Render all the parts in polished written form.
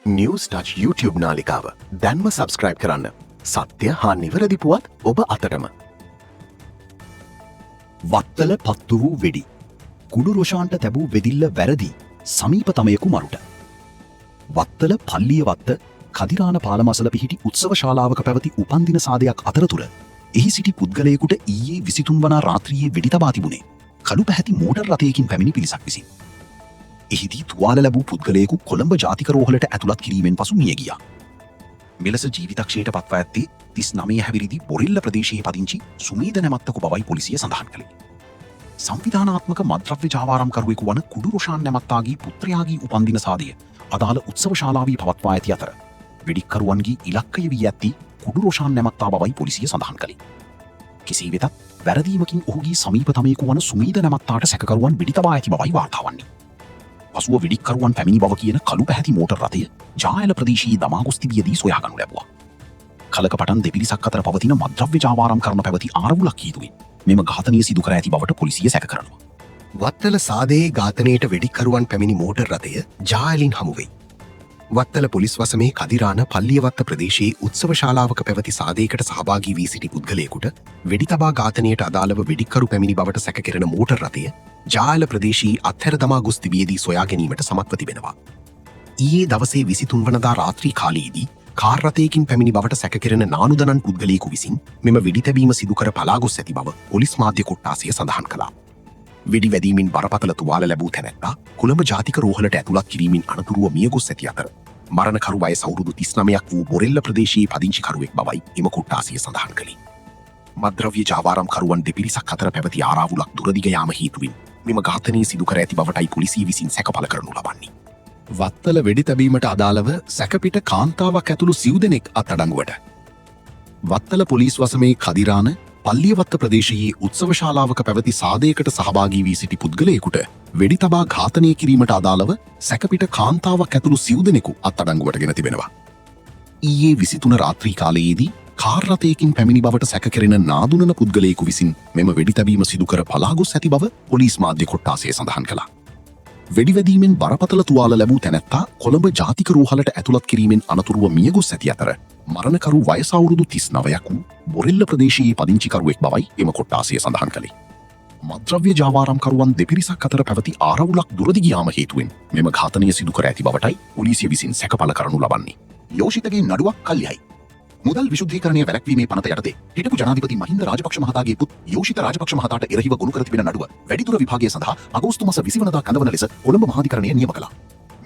නිවස් touch YouTube නාලිකාව දැන්ම subscribe කරන්න. සත්‍ය හා නිවැරදි පුවත් ඔබ අතටම. වත්තල පත්තු වූ වෙඩි. කුඩු රොෂාන්ට තැබූ වෙදිල්ල වැරදි, සමීපතමයෙකු මරුට. වත්තල පල්ලියවත්ත කදිරාන පාලම අසල පිහිටි උත්සව ශාලාවක පැවති උපන්දින සාදයක් අතරතුර එහි සිටි පුද්ගලයෙකුට ඊයේ 23 වන රාත්‍රියේ වෙඩි තබා තිබුණේ කළු පැහැති මෝටර් රථයකින් පැමිණි පිරිසක් විසින්. එහිදී තුවාල ලැබූ පුද්ගලයෙකු කොළඹ ජාතික රෝහලට ඇතුළත් කිරීමෙන් පසු මිය ගියා. මෙලෙස ජීවිතක්ෂයට පත්ව ඇත්තේ 39 හැවිරිදි බොරෙල්ල ප්‍රදේශයේ පදිංචි සුමේද නැමැත්තකු බවයි පොලිසිය සඳහන් කළේ. සංවිධානාත්මක මත්ද්‍රව්‍ය ජාවාරම්කරුවෙකු වන කුඩු රොෂාන් නැමැත්තාගේ පුත්‍රයාගේ උපන්දින සාදය අදාළ උත්සව ශාලාවේ පවත්වා ඇති අතර, වෙඩික්කරුවන්ගේ ඉලක්කය වී ඇත්තේ කුඩු රොෂාන් නැමැත්තා බවයි පොලිසිය සඳහන් කළේ. කෙසේ වෙතත්, වැරදීමකින් ඔහුගේ සමීපතමයෙකු වන සුමේද නැමැත්තාට සැකකරුවන් වෙඩි තබා ඇති බවයි වාර්තා වන්නේ. පසුව වෙඩික්කරුවන් පැමිණි බව කියන කළු පැහැති මෝටර් රථය ජාඇල ප්‍රදේශයේ දමා ගොස් තිබියදී සොයාගනු ලැබුවා. කලක පටන් දෙපිරිසක් අතර පවතින මත්ද්‍රව්‍ය ජාවාරම් කරන පැවති ආරවුලක් හේතුවෙන් මෙම ඝාතනය සිදු කර ඇති බවට පොලිසිය සැක කරනවා. වත්තල සාදයේ ඝාතනයට වෙඩික්කරුවන් පැමිණි මෝටර් රථය ජාඇලින් හමුවෙයි. වත්තල පොලිස් වසමේ කදිරාන පල්ලියවත්ත ප්‍රදේශයේ උත්සව ශාලාවක පැවති සාදයකට සහභාගී වී සිටි පුද්ගලයෙකුට වෙඩි තබා ඝාතනයට අදාළව වෙඩික්කරු පැමිණි බවට සැක කෙරෙන මෝටර් රථය ජාඇල ප්‍රදේශයේ අත්හැර දමා ගොස් තිබියදී සොයා ගැනීමට සමත්ව තිබෙනවා. ඊයේ දවසේ 23 වනදා රාත්‍රී කාලයේදී කාර් රථයකින් පැමිණි බවට සැක කෙරෙන නානුදනන් පුද්ගලයෙකු විසින් මෙම වෙඩි තැබීම සිදු කර පලා ගොස් ඇති බව පොලිස් මාධ්‍ය කොට්ටාසය සඳහන් කළා. වෙඩි වැදීමෙන් බරපතල තුවාල ලැබූ තැනැත්තා කොළඹ ජාතික රෝහලට ඇතුළත් කිරීමෙන් අනතුරුව මිය ගොස් ඇති අතර, මරණකරු වයස අවුරුදු 39ක් වූ බොරෙල්ල ප්‍රදේශයේ පදිංචිකරුවෙක් බවයි එම කොට්ටාසය සඳහන් කළේ. මත්ද්‍රව්‍ය ජාවාරම්කරුවන් දෙපිරිසක් අතර පැවති ආරාවුලක් දුරදිග යාම හේතුවෙන් මෙම ඝාතනය සිදු කර ඇති බවටයි පොලිසිය විසින් සැක පළ කරනු ලබන්නේ. වත්තල වෙඩි තැබීමට අදාළව සැකපිට කාන්තාවක් ඇතුළු සිව් දෙනෙක් අත්අඩංගුවට. වත්තල පොලිස් වසමේ කදිරාන පල්ලියවත්ත ප්‍රදේශයේ උත්සව ශාලාවක පැවති සාදයකට සහභාගී වී සිටි පුද්ගලයෙකුට වෙඩි තබා ඝාතනය කිරීමට අදාළව සැකපිට කාන්තාවක් ඇතුළු සිව් දෙනෙකු අත්අඩංගුවට ගෙන තිබෙනවා. ඊයේ 23 රාත්‍රී කාලයේදී කාර් රථයකින් පැමිණි බවට සැක කෙරෙන නාදුනන පුද්ගලයෙකු විසින් මෙම වෙඩි තැබීම සිදු කර පලා ගොස් ඇති බව පොලිස් මාධ්‍ය කොට්ටාසය සඳහන් කළා. වෙඩි වැදීමෙන් බරපතල තුවාල ලැබූ තැනැත්තා කොළඹ ජාතික රෝහලට ඇතුළත් කිරීමෙන් අනතුරුව මිය ගොස් ඇති අතර, මරණකරු වයස අවුරුදු 39ක් වූ බොරෙල්ල ප්‍රදේශයේ පදිංචිකරුවෙක් බවයි එම කොට්ටාසය සඳහන් කළේ. මත්ද්‍රව්‍ය ජාවාරම්කරුවන් දෙපිරිසක් අතර පැවති ආරවුලක් දුරදිග යාම හේතුවෙන් මෙම ඝාතනය සිදු කර ඇති බවටයි පොලිසිය විසින් සැක පළ කරනු ලබන්නේ. යෝෂිතගේ නඩුවක් කල්යයි. මුදල් විශුද්ධීකරණය වැළැක්වීමේ පනත යටතේ හිටපු ජනාධිපති මහින්ද රාජපක්ෂ මහතාගේ පුත් යෝෂිත රාජපක්ෂ මහතාට එරෙහිව ගොනු කර තිබෙන නඩුව වැඩිදුර විභාගය සඳහා අගෝස්තු මස 20 වනදා කැඳවන ලෙස කොළඹ මහාධිකරණය නියම කළා.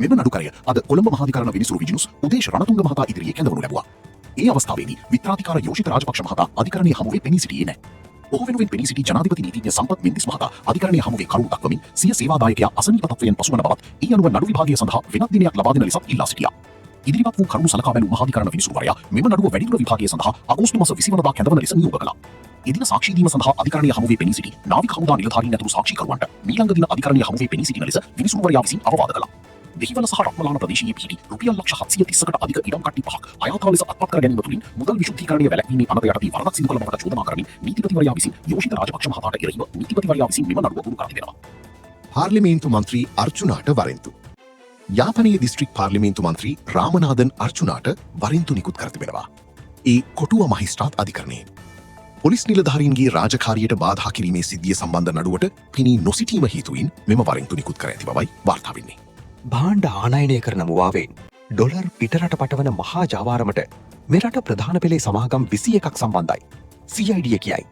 මෙම නඩුකරය අද කොළඹ මහාධිකරණ විනිසුරු විජිනුස් උදේශ රණතුංග මහතා ඉදිරියේ කැඳවනු ලැබුවා. ඒ අවස්ථාවේදී විත්‍රාධිකාර යෝෂිත රාජපක්ෂ මහතා අධිකරණය හමුවේ පෙනී සිටියේ නැහැ. ඔහු වෙනුවෙන් පෙනී සිටි ජනාධිපති නීතිඥ සම්පත් මෙන්දිස් මහතා අධිකරණය හමුවේ කරුණු දක්වමින් සිය සේවාදායකයා අසනීප තත්ත්වයෙන් පසුවන බවත්, ඒ අනුව නඩු විභාගය සඳහා වෙනත් දිනයක් ලබා දෙන ලෙසත් ඉල්ලා සිටියා. ඉදිරිපත් වූ කරුණු සලකා බැලූ මහාධිකරණ විනිසුරුවරයා මෙම නඩුව වැඩිදුර විභාගය සඳහා අගෝස්තු මස 20 වනදා කැඳවන ලෙස නියෝග කළා. එදින සාක්ෂි දීම සඳහා අධිකරණය හමුවේ පෙනී සිටි නාවික හමුදා නිලධාරීන් ඇතුළු සාක්ෂිකරුවන්ට මීළඟ දින අධිකරණය හමුවේ පෙනී සිටින ලෙස විනිසුරුවරයා විසින් අවවාද කළා. දෙහිවල සහ රත්මලාන ප්‍රදේශයේ පිහිටි රුපියල් ලක්ෂ 730කට අධික ඉඩම් කට්ටි පහක් අයාථා ලෙස අත්පත් කර ගැනීම තුළින් මුදල් විශුද්ධීකරණය වැළැක්වීමේ පනත යටතේ වරදක් සිදු කළ බවට චෝදනා කරමින් නීතිපතිවරයා විසින් යෝෂිත රාජපක්ෂ මහතාට එරෙහිව නීතිපතිවරයා විසින් මෙම නඩුව ගොනු කර තිබෙනවා. පාර්ලිමේන්තු මන්ත්‍රී අර්චුනාට වරෙන්තු. යාපනයේ දිස්ත්‍රික් පාර්ලිමේන්තු මන්ත්‍රී රාමනාදන් අර්චුනාට වරෙන්තු නිකුත් කර තිබෙනවා. ඒ කොටුව මහිස්ත්‍රාත් අධිකරණයෙන්. පොලිස් නිලධාරීන්ගේ රාජකාරියට බාධා කිරීමේ සිද්ධිය සම්බන්ධ නඩුවට පෙනී නොසිටීම හේතුවෙන් මෙම වරෙන්තු නිකුත් කර ඇති බවයි වාර්තා වෙන්නේ. භාණ්ඩ ආනයනය කරන මුවාවෙන් ඩොලර් පිටරට පටවන මහා ජාවාරමට මෙරට ප්‍රධාන පෙළේ සමාගම් 21ක් සම්බන්ධයි. CID කියයි.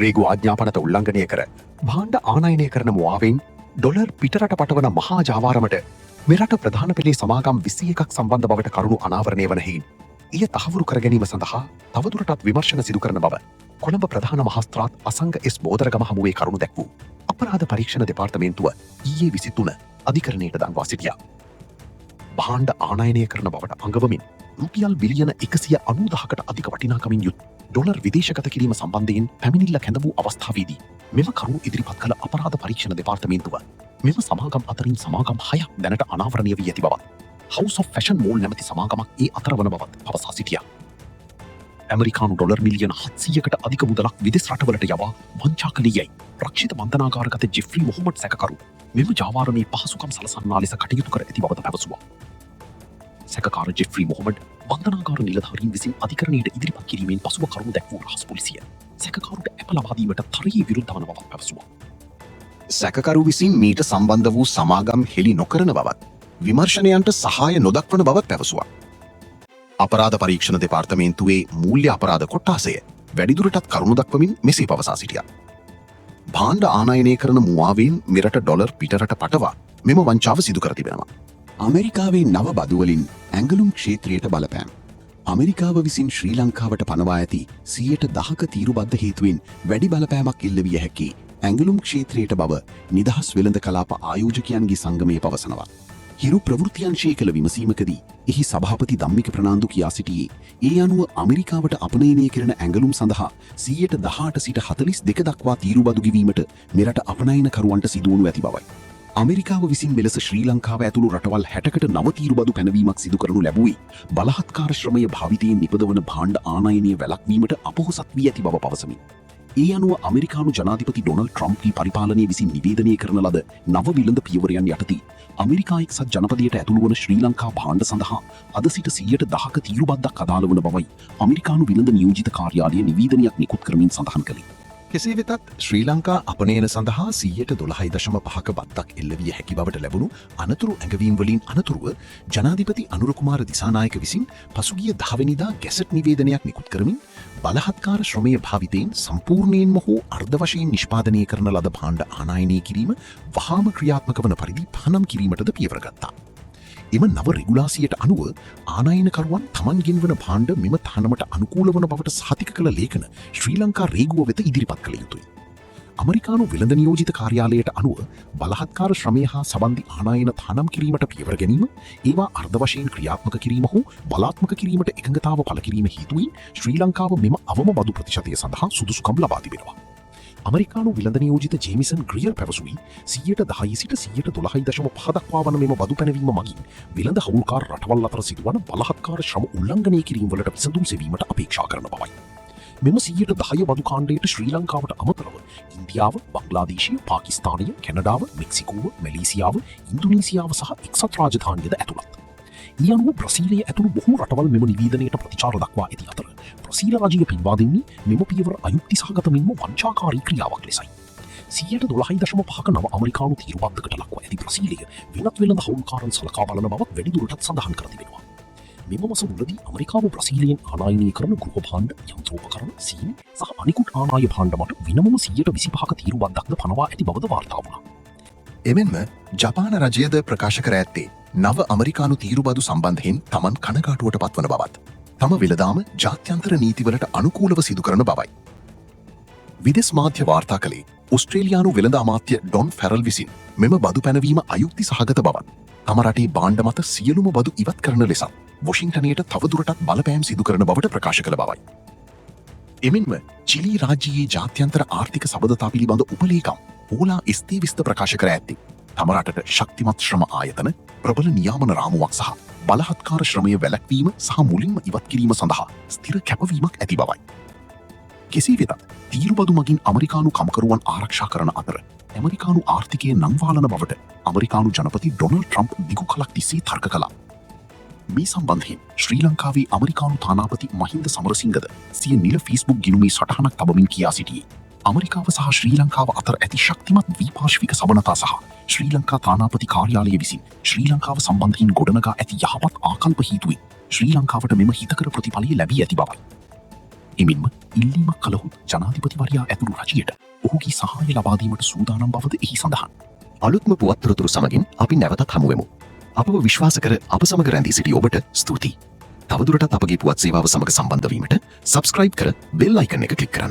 රේගු ආඥාපනත උල්ලංඝනය කර භාණ්ඩ ආනයනය කරන මුවාවෙන් ඩොලර් පිටරට පටවන මහා ජාවාරමට මෙරට ප්‍රධාන පෙළේ සමාගම් 21ක් සම්බන්ධ බවට කරුණු අනාවරණය වන හේයින්, එය තහවුරු කර ගැනීම සඳහා තවදුරටත් විමර්ශන සිදු කරන බව කොළඹ ප්‍රධාන මහස්ත්‍රාත් අසංග එස් බෝදරගම හමුවේ කරුණු දැක් වූ අපරාධ පරීක්ෂණ දෙපාර්තමේන්තුව ඊයේ 23 අධිකරණයට දන්වා සිටියා. භාණ්ඩ ආනයනය කරන බවට අඟවමින් රුපියල් බිලියන 190,000කට අධික වටිනාකමින් යුත් ඩොලර් විදේශගත කිරීම සම්බන්ධයෙන් පැමිණිල්ල කැඳ වූ අවස්ථාවේදී මෙම කරුණු ඉදිරිපත් කළ අපරාධ පරීක්ෂණ දෙපාර්තමේන්තුව මෙම සමාගම් අතරින් සමාගම් හයක් දැනට අනාවරණය වී ඇති බවත්, House of Fashion Mall නැමැති සමාගමක් ඒ අතර වන බවත් පවසා සිටියා. ඇමරිකානු ඩොලර් මිලියන 700කට අධික මුදලක් විදෙස් රටවලට යවා වංචා කළේ යැයි රක්ෂිත බන්ධනාගාරගත ජෙෆ්‍රි මොහොමඩ් සැකකරු මෙම ජාවාරමේ පහසුකම් සලසන්නා ලෙස කටයුතු කර ඇති බවද පැවසුවා. සැකකාර ජෙෆ්‍රී මොහොමඩ් බන්ධනාගාර නිලධාරීන් විසින් අධිකරණයට ඉදිරිපත් කිරීමෙන් පසුව කරුණු දැක් වූ රහස් පොලිසිය සැකකරුට ඇප ලබා දීමට තරයේ විරුද්ධ වන බවත් පැවසුවා. සැකකරු විසින් මීට සම්බන්ධ වූ සමාගම් හෙළි නොකරන බවත් විමර්ශනයන්ට සහාය නොදක්වන බවත් පැවසුවා. අපරාධ පරීක්ෂණ දෙපාර්තමේන්තුවේ මූල්‍ය අපරාධ කොට්ටාසය වැඩිදුරටත් කරුණු දක්වමින් මෙසේ පවසා සිටියා. භාණ්ඩ ආනයනය කරන මුවාවෙන් මෙරට ඩොලර් පිටරට පටවා මෙම වංචාව සිදු කර තිබෙනවා. ඇමරිකාවේ නව බදුවලින් ඇඟලුම් ක්ෂේත්‍රයට බලපෑම්. ඇමරිකාව විසින් ශ්‍රී ලංකාවට පනවා ඇති 10%ක තීරු බද්ද හේතුවෙන් වැඩි බලපෑමක් එල්ල විය හැකි ඇඟලුම් ක්ෂේත්‍රයට බව නිදහස් වෙළඳ කලාප ආයෝජකයන්ගේ සංගමය පවසනවා. හිරු ප්‍රවෘත්ති අංශයේ කළ විමසීමකදී එහි සභාපති ධම්මික ප්‍රනාන්දු කියා සිටියේ ඒ අනුව ඇමරිකාවට අපනයනය කරන ඇඟලුම් සඳහා 18% සිට 42 දක්වා තීරු බදු ගෙවීමට මෙරට අපනයනකරුවන්ට සිදුවනු ඇති බවයි. ඇමරිකාව විසින් මෙලෙස ශ්‍රී ලංකාව ඇතුළු රටවල් 60කට නව තීරු බදු පැනවීමක් සිදු කරනු ලැබුවේ බලහත්කාර ශ්‍රමය භාවිතයෙන් නිපදවන භාණ්ඩ ආනයනය වැළැක්වීමට අපොහොසත් වී ඇති බව පවසමින්. ඒ අනුව ඇමරිකානු ජනාධිපති ඩොනල්ඩ් ට්‍රම්ප්ගේ පරිපාලනය විසින් නිවේදනය කරන ලද නව වෙළඳ පියවරයන් යටතේ ඇමරිකා එක්සත් ජනපදයට ඇතුළු වන ශ්‍රී ලංකා භාණ්ඩ සඳහා අද සිට 10%ක තීරු බද්දක් අදාළ වන බවයි ඇමරිකානු වෙළඳ නියෝජිත කාර්යාලය නිවේදනයක් නිකුත් කරමින් සඳහන් කළේ. කෙසේ වෙතත් ශ්‍රී ලංකා අපනයන සඳහා 12.5%ක බද්දක් එල්ල විය හැකි බවට ලැබුණු අනතුරු ඇඟවීම් වලින් අනතුරුව ජනාධිපති අනුර කුමාර දිසානායක විසින් පසුගිය 10 වෙනිදා ගැසට් නිවේදනයක් නිකුත් කරමින් බලහත්කාර ශ්‍රමය භාවිතයෙන් සම්පූර්ණයෙන්ම හෝ අර්ධ වශයෙන් නිෂ්පාදනය කරන ලද භාණ්ඩ ආනයනය කිරීම වහාම ක්‍රියාත්මක වන පරිදි තහනම් කිරීමටද පියවර ගත්තා. එම නව රෙගුලාසියට අනුව ආනයනකරුවන් තමන් ගෙන්වන භාණ්ඩ මෙම තහනමට අනුකූල වන බවට සහතික කළ ලේඛන ශ්‍රී ලංකා රේගුව වෙත ඉදිරිපත් කළ යුතුයි. ඇමරිකානු වෙළඳ නියෝජිත කාර්යාලයට අනුව බලහත්කාර ශ්‍රමය හා සබන්ධි ආනයන තහනම් කිරීමට පියවර ගැනීම, ඒවා අර්ධ වශයෙන් ක්‍රියාත්මක කිරීම හෝ බලාත්මක කිරීමට එකඟතාව පළ කිරීම හේතුවෙන් ශ්‍රී ලංකාව මෙම අවම බදු ප්‍රතිශතය සඳහා සුදුසුකම් ලබා තිබෙනවා. ඇමරිකානු වෙළඳ නියෝජිත ජේමිසන් ග්‍රියර් පැවසුවේ 10% සිට 12.5% දක්වා වන මෙම බදු පැනවීම මගින් වෙළඳ හවුල්කාර රටවල් අතර සිදුවන බලහත්කාර ශ්‍රම උල්ලංඝනය කිරීම වලට විසඳුම් සෙවීමට අපේක්ෂා කරන බවයි. මෙම 10% බදු කාණ්ඩයට ශ්‍රී ලංකාවට අමතරව ඉන්දියාව, බංග්ලාදේශය, පාකිස්තානය, කැනඩාව, මෙක්සිකෝව, මැලේසියාව, ඉන්දුනීසියාව සහ එක්සත් රාජධානියද ඇතුළත්. ඒ අනුව බ්‍රසීලය ඇතුළු බොහෝ රටවල් මෙම නිවේදනයට ප්‍රතිචාර දක්වා ඇති අතර බ්‍රසීල රජය පෙන්වා දෙන්නේ මෙම පියවර අයුක්ති සහගත මෙන්ම වංචාකාරී ක්‍රියාවක් ලෙසයි. 12.5%ක නව ඇමරිකානු තීරු බද්දකට ලක්ව ඇති බ්‍රසීලය වෙනත් වෙළඳ හවුල්කාරන් සලකා බලන බවත් වැඩිදුරටත් සඳහන් කර තිබෙනවා. මෙම මස මුලදී ඇමරිකාව බ්‍රසීලයෙන් ආනයනය කරන ගෘහ භාණ්ඩ, යන්ත්‍රෝපකරණ, සීනි සහ අනිකුත් ආනාය භාණ්ඩ මත වෙනමම 25%ක තීරු බද්දක්ද පනවා ඇති බවද වාර්තා වුණා. එමෙන්ම ජපාන රජයද ප්‍රකාශ කර ඇත්තේ නව ඇමරිකානු තීරු බදු සම්බන්ධයෙන් තමන් කනගාටුවට පත්වන බවත්, තම වෙළඳාම ජාත්‍යන්තර නීතිවලට අනුකූලව සිදු කරන බවයි. විදෙස් මාධ්‍ය වාර්තා කළේ ඔස්ට්‍රේලියානු වෙළඳ අමාත්‍ය ඩොන් ෆැරල් විසින් මෙම බදු පැනවීම අයුක්ති සහගත බවත්, තම රටේ භාණ්ඩ මත සියලුම බදු ඉවත් කරන ලෙසත් වොෂින්ටනයට තවදුරටත් බලපෑම් සිදු කරන බවට ප්‍රකාශ කළ බවයි. එමෙන්ම චිලී රාජ්‍යයේ ජාත්‍යන්තර ආර්ථික සබඳතා පිළිබඳ උපලේකම් පෝලා එස්තේවිස්ද ප්‍රකාශ කර ඇත්තේ තම රටට ශක්තිමත් ශ්‍රම ආයතන, ප්‍රබල නියාමන රාමුවක් සහ බලහත්කාර ශ්‍රමය වැළැක්වීම සහ මුලින්ම ඉවත් කිරීම සඳහා ස්ථිර කැපවීමක් ඇති බවයි. කෙසේ වෙතත් තීරු බදු මගින් ඇමරිකානු කම්කරුවන් ආරක්ෂා කරන අතර ඇමරිකානු ආර්ථිකය නංවාලන බවට ඇමරිකානු ජනපති ඩොනල්ඩ් ට්‍රම්ප් දිගු කලක් තිස්සේ තර්ක කළා. මේ සම්බන්ධයෙන් ශ්‍රී ලංකාවේ ඇමරිකානු තානාපති මහින්ද සමරසිංහද සිය නිල ෆේස්බුක් ගිණුමේ සටහනක් තබමින් කියා සිටියේ ඇමරිකාව සහ ශ්‍රී ලංකාව අතර ඇති ශක්තිමත් ද්විපාර්ශ්වික සබඳතා සහ ශ්‍රී ලංකා තානාපති කාර්යාලය විසින් ශ්‍රී ලංකාව සම්බන්ධයෙන් ගොඩනගා ඇති යහපත් ආකල්ප හේතුවෙන් ශ්‍රී ලංකාවට මෙම හිතකර ප්‍රතිඵලය ලැබී ඇති බවයි. එමෙන්ම ඉල්ලීමක් කළහොත් ජනාධිපතිවරයා ඇතුළු රජයට ඔහුගේ සහාය ලබා දීමට සූදානම් බවද එහි සඳහන්. අලුත්ම පුවත් තොරතුරු සමගින් අපි නැවතත් හමුවෙමු. අපව විශ්වාස කර අප සමග රැඳී සිටි ඔබට ස්තුතියි. තවදුරටත් අපගේ පුවත් සේවාව සමග සම්බන්ධ වීමට සබ්ස්ක්‍රයිබ් කර බෙල් අයිකන් එක ක්ලික් කරන්න.